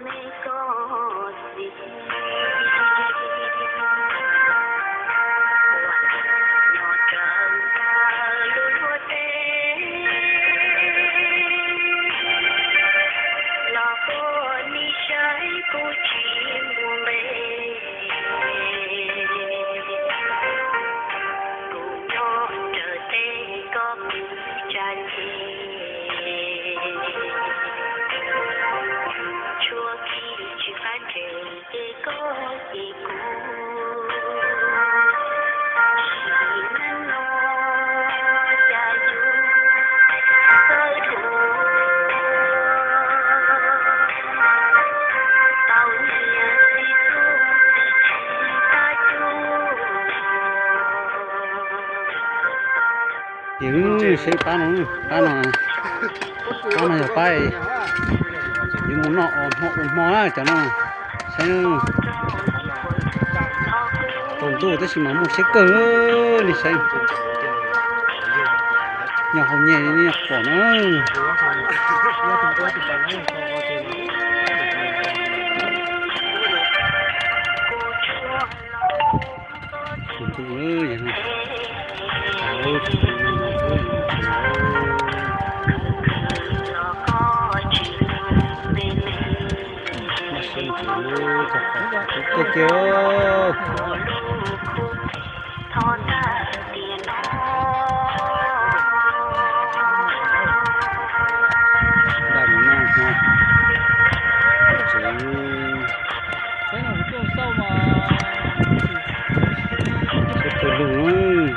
me koj xim, ua nyob raws ntawm lub luag teb, los koj nim saib kuv tsis mus nqe. Kuv nyob raws teb koj pw tsa ceg, tshuav khi tsis qab nres ces koj ces kuv, sim neej no cas yus txawj dhuav, tau nyiam txiv tub txiv tsis tab cug. Ces saib pab no, pab no, pab no yog pab yuav mus noj os hmo ua hmo na cov no. Saib, tsaus ntuj tab sis mas muaj siab kawg, nej saib. Nyob hauv nyem nej pom na. Tsaus ntuj, noj siab ntxwv, txog qhov kawg kiag. Npaj mus noj hmo, tsev, tsheb pawg lug,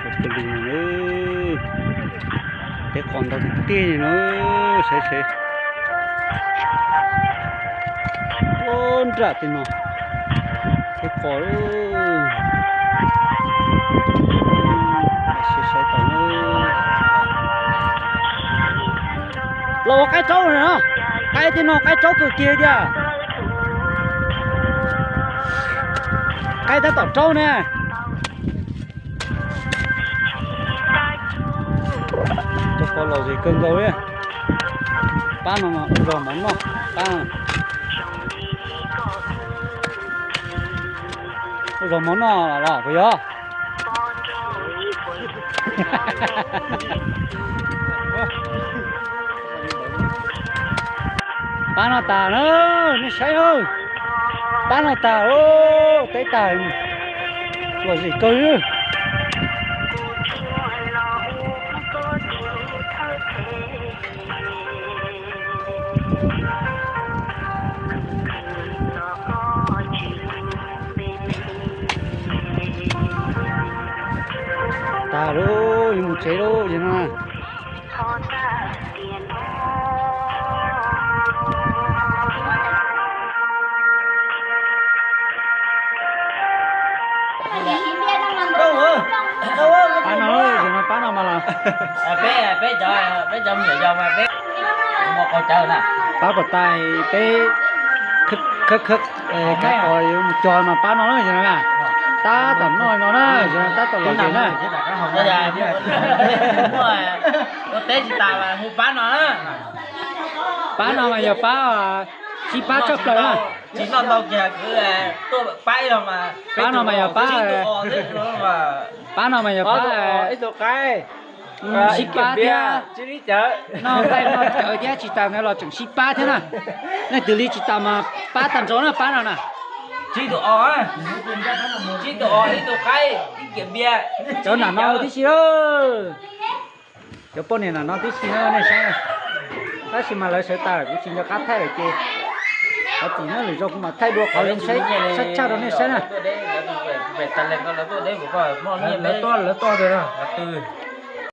pawg lug no, peb qos ntau tiag tiag no, saib seb. Ua nram tej no, peb qos, saib saib tau na. Los ua qaib tsaub no, qaib tej no qaib tsaub kawg kiag tiag. Qaib tab tom raub ne. Cov qos lom zem kawg nkaus li. Pab no mas ua zog mov noj, pab no ua zog mov noj los puas yog? Pab no tas na, nej saib na. Pab no tas, teb tas, lom zem kawg li. Tas lauj, yuav mus tsev lauj, yog no. Pab no, yog no pab no mas los. Peb, peb cov, peb cov me nyuam yaus mas peb mus qaug cawv na. Pab puas tas peb khawb khawb, kav qos yuav mus cog mas pab no na, yog no na. Tab tom noj no na, yog no tab tom lom zem na. Ua teb tsis tas mas hu pab no na. Pab no mas yog pab sib pab tshaj plaws na. Tsis noj ntau kiag kwv tuaj pab ib los mas. Pab no mas yog pab, pab no mas yog pab ib tug qaib sib pab thiab. Noj nqaij noj cawv thiab tsis tas ntawd los tseem sib pab thiab na. Nej twg li tsis tas mas pab tag nrho na pab no na. Tsib tus os, tsib tus os ib tug qaib ib kiab npias. Cov nram no tib si lawm. Cov poj niam nram no tib si na nej saib. Tab sis mas lawv sawv tas lawm kuv tsis nco qab thaij lawm ces qhov txim na lwm zaus kuv mam thaij dua qhov zoo saib tshaj rau nej saib na. Lawv tuaj, lawv tuaj.